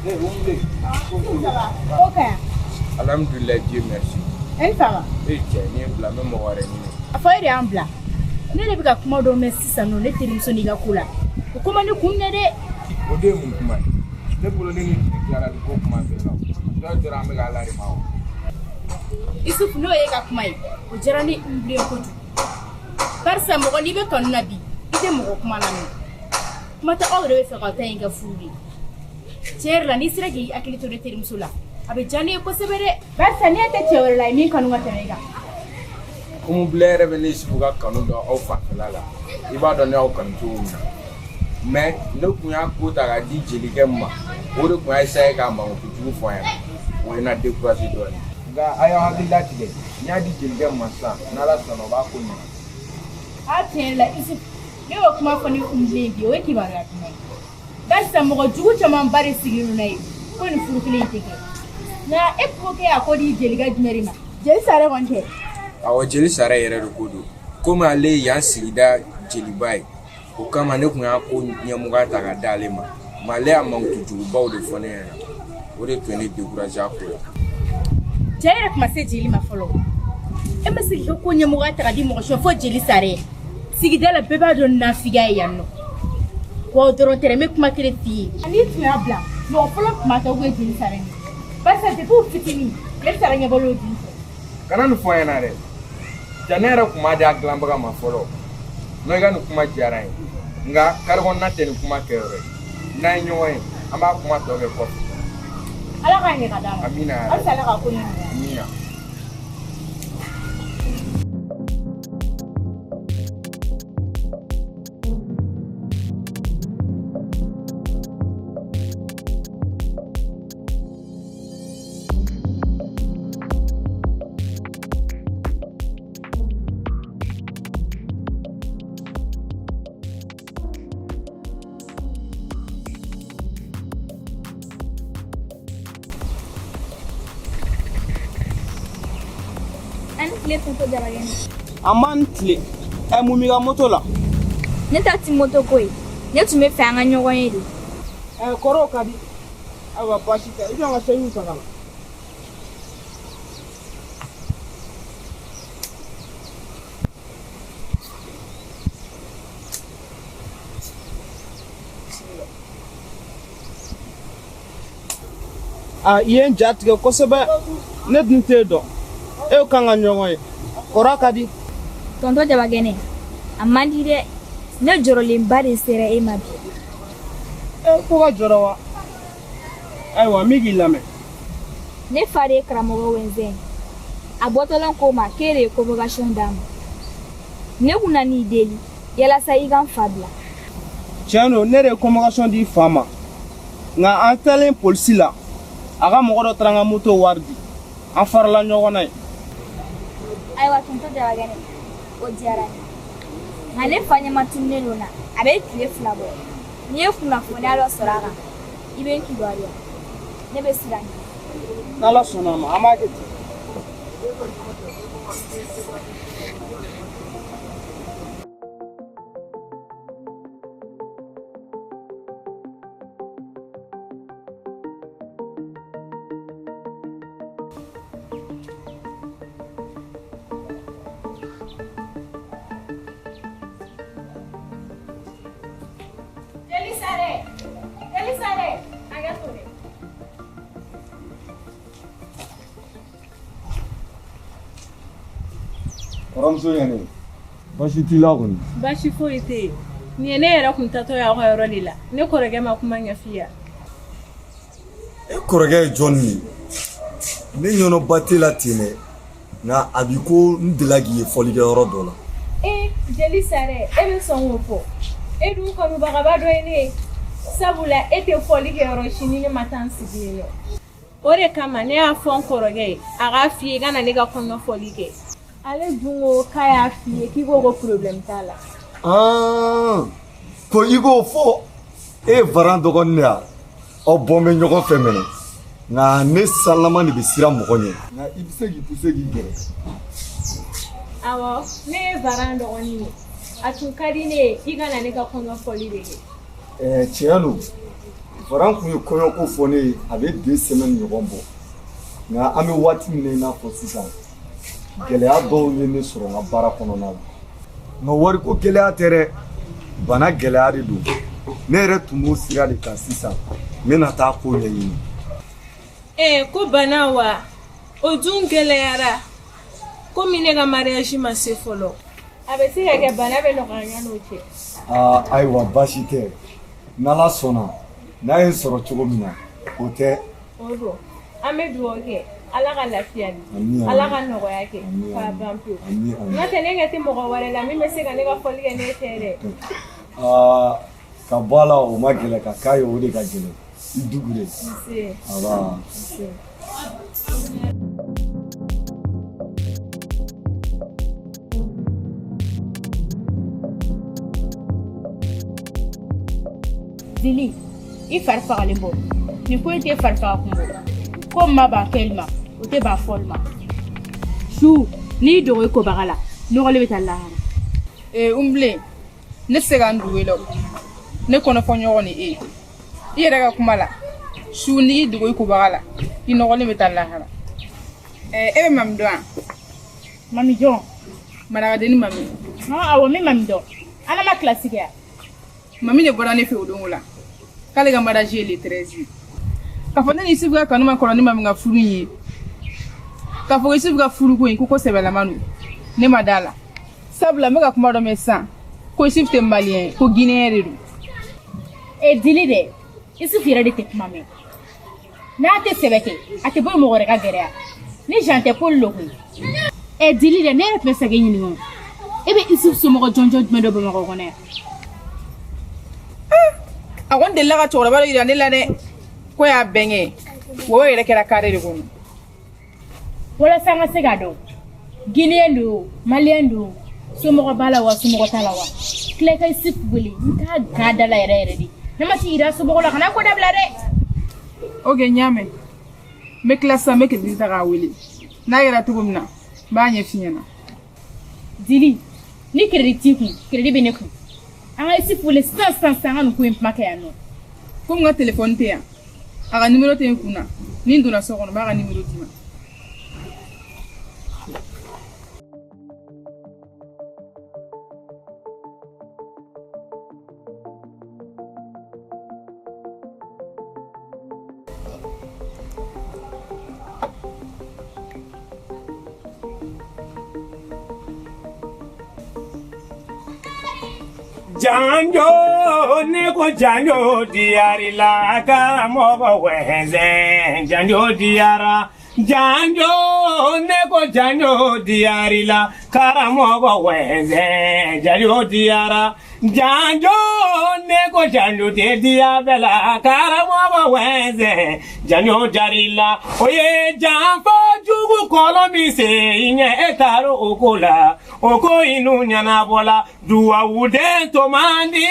Eh, Oumou. Ça va? Ok. Alhamdulillah, Dieu merci. E ni fama. E cɛ, n'i ye n bila, n bɛ mɔgɔ wɛrɛ ɲini. A fɔ e de y'an bila. Ne de bɛ ka kuma dɔ mɛn sisan nɔ ne terimuso n'i ka ko la. O ko ma ne kun minɛ dɛ. O de ye mun kuma ye? Ne bolo ne ni jeli tilara nin ko kuma bɛɛ la. Dɔw tora an bɛ k'a la de ma o. Isufu, n'o ye e ka kuma ye, o diyara ne bilen kojugu. Barisa mɔgɔ n'i bɛ kanu na bi, i tɛ mɔgɔ kuma lamɛn. Kuma tɛ aw yɛrɛ bɛ fɛ k'aw ta in kɛ furu de ye. Tiɲɛ yɛrɛ la, n'i sera k'i hakili to ne terimuso la, a bɛ diya ne ye kosɛbɛ dɛ. Barisa ne tɛ cɛ wɛrɛ la ye min kanu ka tɛmɛ e kan. Umu Bila yɛrɛ bɛ ne Isufu ka kanu dɔn aw fanfɛla la. I b'a dɔn ne y'aw kanu cogo min na. Mais ne kun y'a ko ta k'a di jelikɛ ma. O de kun y'a essayer k'a mankutu jugu fɔ an ɲɛna. O ye n na décourager dɔɔnin. Nka a y'aw hakili latigɛ. N y'a di jelikɛ ma sisan, n'Ala sɔnna o b'a ko ɲɛna. A tiɲɛ yɛrɛ la Isufu, ne y'o kuma fɔ ne Umu bi, o ye kibaruya duman ye. Barisa mɔgɔ jugu camanba de sigilen don n'a ye ko nin furu kelen in tɛ kɛ. Nka e ko k'e y'a ko di jelikɛ jumɛn de ma? Jeli Sare kɔni tɛ. Awɔ, jeli Sare yɛrɛ de ko don. Komi ale ye yan sigida jeliba ye, o kama ne kun y'a ko ɲɛmɔgɔya ta ka d'ale ma. Mais ale y'a mankutu jugubaw de fɔ ne ɲɛna. O de tun ye ne décourager a ko la. Cɛ yɛrɛ tun ma se jeli ma fɔlɔ. E ma se k'i ka ko ɲɛmɔgɔya ta ka di mɔgɔ si ma fo jeli Sare. Sigida la bɛɛ b'a dɔn nafigiya ye yan nɔ. Wa o dɔrɔn tɛ dɛ, n bɛ kuma kelen f'i ye. N'i tun y'a bila, mɔgɔ fɔlɔ tun b'a kɛ o tun ye jeli Sare ye. Barisa depuis u fitinin, jeli Sare ɲɛbɔlen o den fɛ. Kana nin fɔ n ɲɛna dɛ. Ja ne yɛrɛ kun m'a di a dilanbaga ma fɔlɔ. N'o i ka nin kuma diyara n ye. Nka kari kɔnɔna tɛ nin kuma kɛyɔrɔ ye. N'an ye ɲɔgɔn ye, an b'a kuma tɔ kɛ kɔfɛ. Ala k'a ɲɛ ka d'a ma. Amina. Halisa Ala k'a ko ɲɛ nɔgɔya. Amina. Ani tile tonton Jabakɛnɛ. A ma ni tile. Ɛ, mun b'i ka moto la? Ne ta ti moto ko ye. Ne tun bɛ fɛ an ka ɲɔgɔn ye de. Ɛ, kɔrɔw ka di. Ayiwa, baasi tɛ. I bɛ an ka seyiw ta ka na. A i ye n ja tigɛ kosɛbɛ. Ne dun t'e dɔn. E kan ka ɲɔgɔn ye. Kɔrɔ ka di. Tonton Jabakɛnɛ, a man di dɛ. Ne jɔrɔlenba de sera e ma bi. E ko ka jɔrɔ wa? Ayiwa, n bɛ k'i lamɛn. Ne fa de ye karamɔgɔ Wɛnzɛn ye. A bɔtɔla ko ma k'e de ye convocation d'a ma. Ne kun nan'i deli yalasa i ka n fa bila. Tiɲɛ don, ne de ye convocation di fa ma. Nka an taalen polisi la, a ka mɔgɔ dɔ taara n ka moto wari di. An farala ɲɔgɔn na yen. Ayiwa tonton Jabakɛnɛ, o diyara n ye. Nka ne fa ɲɛma tununnen don na, a bɛ tile 2 bɔ. N'i ye kunnafoniya dɔ sɔrɔ a kan, i bɛ n kibaruya. Ne bɛ siran ɲɛ. N'Ala sɔnna a ma, an b'a kɛ ten. Jeli Sare, Jeli Sare, hakɛ to dɛ. Kɔrɔmuso ɲɛnɛ, baasi t'i la kɔni? Baasi foyi tɛ yen. Nin ye ne yɛrɛ kun tatɔ ye aw ka yɔrɔ de la. Ne kɔrɔkɛ ma kuma ɲɛf'i ye. E kɔrɔkɛ ye jɔnni ye? Ne ɲɔnɔba t'e la ten dɛ. Nka a bi ko n delila k'i ye fɔlikɛyɔrɔ dɔ la. Ee, Jeli Sare, e bɛ sɔn k'o fɔ? E dun kanubagaba dɔ ye ne ye. Sabula e tɛ fɔli kɛ yɔrɔ si ni ne ma taa n sigi yen nɔ. O de kama ne y'a fɔ n kɔrɔkɛ ye, a k'a f'i ye i ka na ne ka kɔɲɔ fɔli kɛ. Ale dun ko k'a y'a f'i ye k'i ko ko problème t'a la. Ko i k'o fɔ. E ye Varan dɔgɔnin de ye wa? Aw bɔn bɛ ɲɔgɔn fɛ mɛnɛ. Nka ne salama de bɛ siran mɔgɔ ɲɛ. Nka i bɛ se k'i pousser k'i gɛrɛ. Awɔ, ne ye Varan dɔgɔnin ye. A tun ka di ne ye i ka na ne ka kɔɲɔ fɔli de kɛ. Tiɲɛ don. Varan kun ye kɔɲɔko fɔ ne ye a bɛ 2 semaines ɲɔgɔn bɔ. Nka an bɛ waati min na i n'a fɔ sisan, gɛlɛya dɔw ye ne sɔrɔ n ka baara kɔnɔna la. Nka wariko gɛlɛya tɛ dɛ, bana gɛlɛya de don. Ne yɛrɛ tun b'o sira de kan sisan, n bɛna taa ko ɲɛɲini. Ko bana wa? O dun gɛlɛyara. Komi ne ka mariage ma se fɔlɔ. A bɛ se ka kɛ bana bɛ nɔgɔya yan'o cɛ. Aa ayiwa baasi tɛ. N'Ala sɔnna, n'a ye n sɔrɔ cogo min na, o tɛ. O don. An bɛ dugawu kɛ. Ala ka lafiya di. Ala ka nɔgɔya kɛ. K'a ban pewu. N'o tɛ ne ɲɛ tɛ mɔgɔ wɛrɛ la min bɛ se ka ne ka fɔli kɛ ne tɛ dɛ. Aa ka bɔ a la o ma gɛlɛn ka k'a ye o de ka gɛlɛn. I dugure. Nse. Aba. Nse. Dili, i fari fagalen bɔ. Nin ko in tɛ fari faga kun bɔ. Ko min ma ban kɛli ma, o tɛ ban fɔli ma. Su, n'i dogo i kobaga la, nɔgɔlen bɛ taa lahara. Unbilen, ne tɛ se ka n dogo e la o. Ne kɔnɔfɔ ɲɔgɔn ni e ye. I yɛrɛ ka kuma la, su n'i y'i dogo i kobaga la, i nɔgɔlen bɛ taa lahara. E bɛ Mami dɔn wa? Mami jɔn? Marakadenni Mami. Awɔ, n bɛ Mami dɔn. Ala ma kilasi kɛ yan. Mami de bɔra ne fɛ o don o la. K'ale ka mariage ye le 13 ye. K'a fɔ ne ni Isufu ka kanu ma kɔrɔ ni Mami ka furu in ye. K'a fɔ ko Isufu ka furuko in ko ko sɛbɛlama don. Ne ma da la. Sabula n bɛ ka kuma dɔ mɛn sisan ko Isufu tɛ malien ye, ko guinéen de don. Dili dɛ, Isufu yɛrɛ de tɛ kuma mɛn. N'a tɛ sɛbɛ kɛ, a tɛ bɔ yen mɔgɔ wɛrɛ ka gɛrɛ yan. Ni Jean tɛ Paul lo koyi. Dili dɛ, ne yɛrɛ tun bɛ fɛ k'e ɲininka o. E bɛ Isufu somɔgɔ jɔnjɔn jumɛn dɔn Bamakɔ kɔnɔ yan? A kɔni delila ka cɛkɔrɔba dɔ yira ne la dɛ, ko y'a bɛnkɛ ye. Wa o yɛrɛ kɛra carré de kɔnɔ. Walasa an ka se k'a dɔn, Guinéen don, Malien don, somɔgɔ b'a la wa somɔgɔ t'a la wa? Tila i ka Isufu wele, n k'a ga da la yɛrɛ yɛrɛ de. Ne ma t'i yira somɔgɔw la, kana ko dabila dɛ. Ok, n y'a mɛn. N bɛ tila sisan, n bɛ crédit ta k'a wele. N'a kɛra cogo min na, n b'a ɲɛf'i ɲɛna. Dili, ni crédit t'i kun, crédit bɛ ne kun. An ka Isufu wele sisan sisan sisan, an ka nin ko in kuma kɛ yan nɔ. Komi n ka téléphone tɛ yan, a ka numéro tɛ n kun na. Ni n donna so kɔnɔ, n b'a ka numéro d'i ma. Janjo ne ko janjo diyari la karamɔgɔ wɛnzɛn janjo diyara janjo ne ko janjo diyari la karamɔgɔ wɛnzɛn janjo diyara janjo ne ko janjo tɛ diya bɛɛ la karamɔgɔ wɛnzɛn janjo jari la o ye janfa jugu kɔlɔn min se i ɲɛ e taara o ko la o ko inu ɲɛnabɔ la duwawu den to man di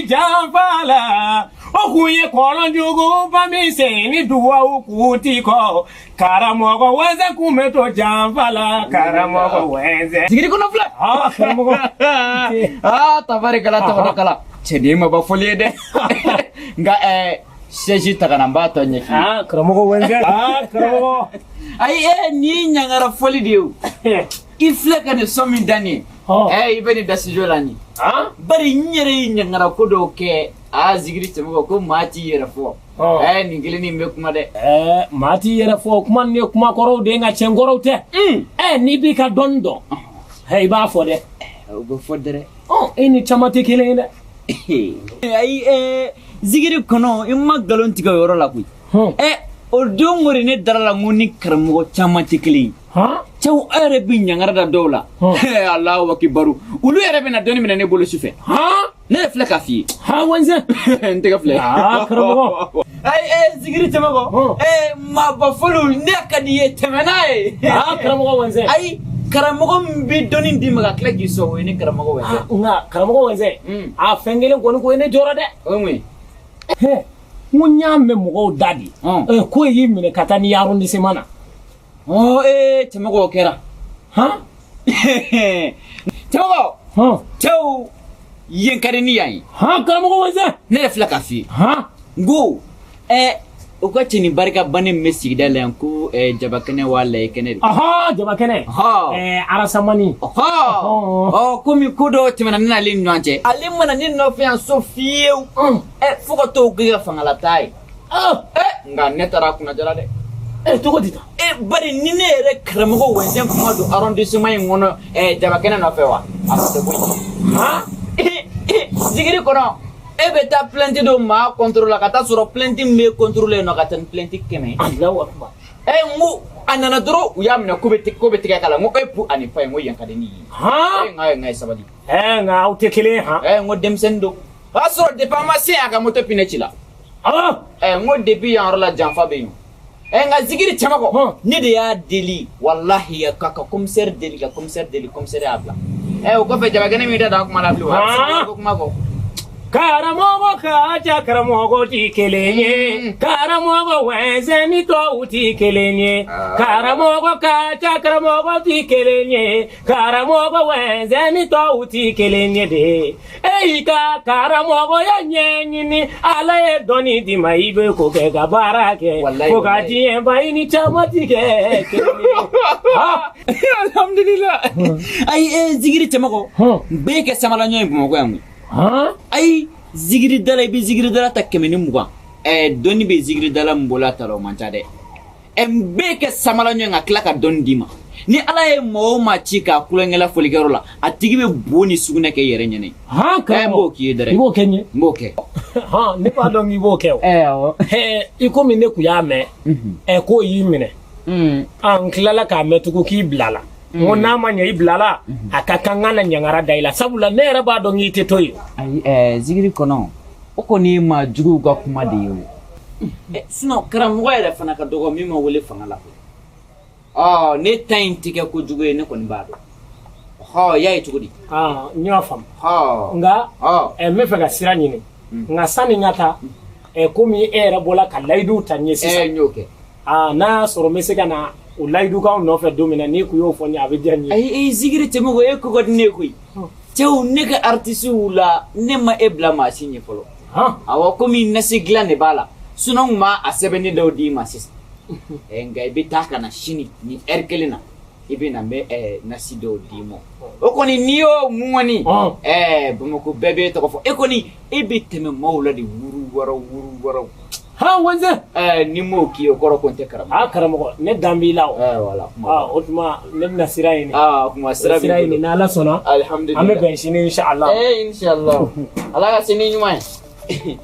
janfa la o kun ye kɔlɔn jugu ba min se ni duwawu kun ti kɔ karamɔgɔ wɛnzɛn kun bɛ to janfa la karamɔgɔ wɛnzɛn. Zigiri kɔnɔ filɛ. Aa karamɔgɔ. Aa tabarikala tabarikala. Cɛden ma ba fɔli ye dɛ. Nka siège ta ka na n b'a tɔ ɲɛf'i ye. Aa karamɔgɔ wɛnzɛn. Aa karamɔgɔ. Ayi nin ye ɲangara fɔli de ye o. I filɛ ka nin sɔn min da nin ye. I bɛ nin da studio la nin. Bari n yɛrɛ ye ɲangara ko dɔw kɛ. Aa zigiri cɛmɔgɔ ko maa t'i yɛrɛ fɔ. Nin kelen nin bɛ kuma dɛ. Maa t'i yɛrɛ fɔ kuma nin ye kuma kɔrɔw de ye nka tiɲɛ kɔrɔw tɛ. N'i b'i ka dɔnni dɔn. I b'a fɔ dɛ. O bɛ fɔ dɛrɛ. E ni caman tɛ kelen ye dɛ. Ayi zigiri kɔnɔ i ma nkalon tigɛ o yɔrɔ la koyi. O don o de ne dara la n ko ni karamɔgɔ caman tɛ kelen ye. Cɛw aw yɛrɛ bɛ ɲangara da dɔw la. Alahu akibaru olu yɛrɛ bɛna dɔnni minɛ ne bolo sufɛ. Ne yɛrɛ filɛ k'a f'i ye. Wɛnzɛn. N tɛgɛ filɛ. Karamɔgɔ. Ayi zigiri cɛmɔgɔ. Maaba fɔliw ne ka di ye tɛmɛ n'a ye. Karamɔgɔ wɛnzɛn. Ayi karamɔgɔ min bɛ dɔnni d'i ma ka tila k'i sɔn o ye ne karamɔgɔ wɛnzɛn. Nka karamɔgɔ wɛnzɛn. A fɛn kelen kɔni ko ye ne jɔrɔ dɛ. O ye mun ye? N ko n y'a mɛn mɔgɔw da de. Ko y'i minɛ ka taa ni arrondissement na. Cɛmɔgɔ o kɛra. Cɛmɔgɔ. Cɛw yen ka di ni yan ye. Karamɔgɔ wɛnzɛn. Ne yɛrɛ filɛ k'a f'i ye. N ko U ka cɛnin barika bannen min bɛ sigida la yan ko jabakɛnɛ waa layi kɛnɛ de. Ɔhɔn, jabakɛnɛ. Arasamani. Ɔhɔn, komi ko dɔw tɛmɛna ne n'ale ni ɲɔgɔn cɛ. Ale mana ne nɔfɛ yan so fiyewu. Fo ka t'o kɛ ka fangalata ye. Nka ne taara a kunna jara dɛ. Cogo di tan? Bari ni ne yɛrɛ karamɔgɔ Wɛnzɛn kun ma don arrondissement in kɔnɔ jabakɛnɛ nɔfɛ wa? A tun tɛ bɔ yen. Zikiri kɔnɔ. E bɛ taa plainte don maa contre la ka taa sɔrɔ plainte min bɛ contre la yen nɔ ka taa ni plainte 100 ye. Alahu akibar. N ko a nana dɔrɔn u y'a minɛ ko bɛ tigɛ k'a la, n ko e pu ani fa ye, n ko yan ka di ne ye. N ka sabali. Nka aw tɛ kelen ye han. N ko denmisɛnnin don. O y'a sɔrɔ depuis an ma se a ka moto pinɛ ci la. N ko depuis yan yɔrɔ la janfa bɛ yen. Nka zikiri cɛmakɔ. Ne de y'a deli walahi ka commissaire deli ka commissaire deli commissaire y'a bila. O kɔfɛ jabakɛnɛ min da don a kuma la bilen wa? Ko kuma kɔ. Karamɔgɔ ka ca karamɔgɔ ti kelen ye, karamɔgɔ Wɛnzɛn ni tɔw ti kelen ye, karamɔgɔ ka ca karamɔgɔ ti kelen ye, karamɔgɔ Wɛnzɛn ni tɔw ti kelen ye de. E y'i ka karamɔgɔya ɲɛɲini, Ala ye dɔnni d'i ma, i bɛ ko kɛ ka baara kɛ, fo ka diɲɛ ban i ni caman ti kɛ kelen ye. Alhamdulillah. Ayi zikiri cɛmakɔ, n bɛɛ kɛ samalaɲɔ ye Bamakɔ yan koyi. Ayi zikiridala i bɛ zikiridala ta 120. Dɔnni bɛ zikiridala min bolo a ta la o man ca dɛ. N bɛɛ kɛ samalaɲɔ ye ka tila ka dɔnni d'i ma. Ni Ala ye maa o maa ci k'a kulonkɛla folikɛyɔrɔ la, a tigi bɛ bo ni sugunɛ kɛ i yɛrɛ ɲɛnɛ. N b'o k'i ye dɛrɛ. I b'o kɛ n ye? N b'o kɛ. Ne b'a dɔn k'i b'o kɛ o. Awɔ. I komi ne kun y'a mɛn, k'o y'i minɛ. N tilala k'a mɛn tugun k'i bilala. N ko n'a ma ɲɛ i bilala, a ka kan ka na ɲangara da i la, sabula ne yɛrɛ b'a dɔn k'i tɛ to yen. Ayi zikiri kɔnɔ, o kɔni ye maa juguw ka kuma de ye o. Sinon karamɔgɔ yɛrɛ fana ka dɔgɔ min ma wele fanga la koyi. Ne ta in tɛ kɛ kojugu ye, ne kɔni b'a dɔn. I y'a ye cogo di? N y'a faamu. Nka n bɛ fɛ ka sira ɲini. Nka sanni n ka taa, komi e yɛrɛ bɔra ka layiduw ta n ye sisan. N y'o kɛ. N'a y'a sɔrɔ n bɛ se ka na o layidukanw nɔfɛ don min na, n'i kun y'o fɔ n ye a bɛ diya n ye. Ayi zikiri cɛmɔgɔ e ko ka di ne ye koyi. Cɛw ne ka artisiw la ne ma e bila maa si ɲɛ fɔlɔ. Awɔ komi nasi dilan de b'a la, sinon n kun b'a a sɛbɛnni dɔw d'i ma sisan. Nka i bɛ taa ka na sini ni heure kelen na, i bɛ na n bɛ nasi dɔw d'i ma. O kɔni n'i y'o mun kɔni, Bamakɔ bɛɛ b'e tɔgɔ fɔ. E kɔni e bɛ tɛmɛ maaw la de wuru waraw wuru waraw. Wɛnzɛn. Ni m'o k'i ye o kɔrɔ ko n tɛ karamɔgɔ. Karamɔgɔ ne dan b'i la o. Voilà. O tuma ne bɛna sira ɲini. Kuma sira b'i bolo. Sira ɲini n'Ala sɔnna. Alihamudulila. An bɛ bɛn sini inshallah. Inshallah. Ala ka sini ɲuman ye.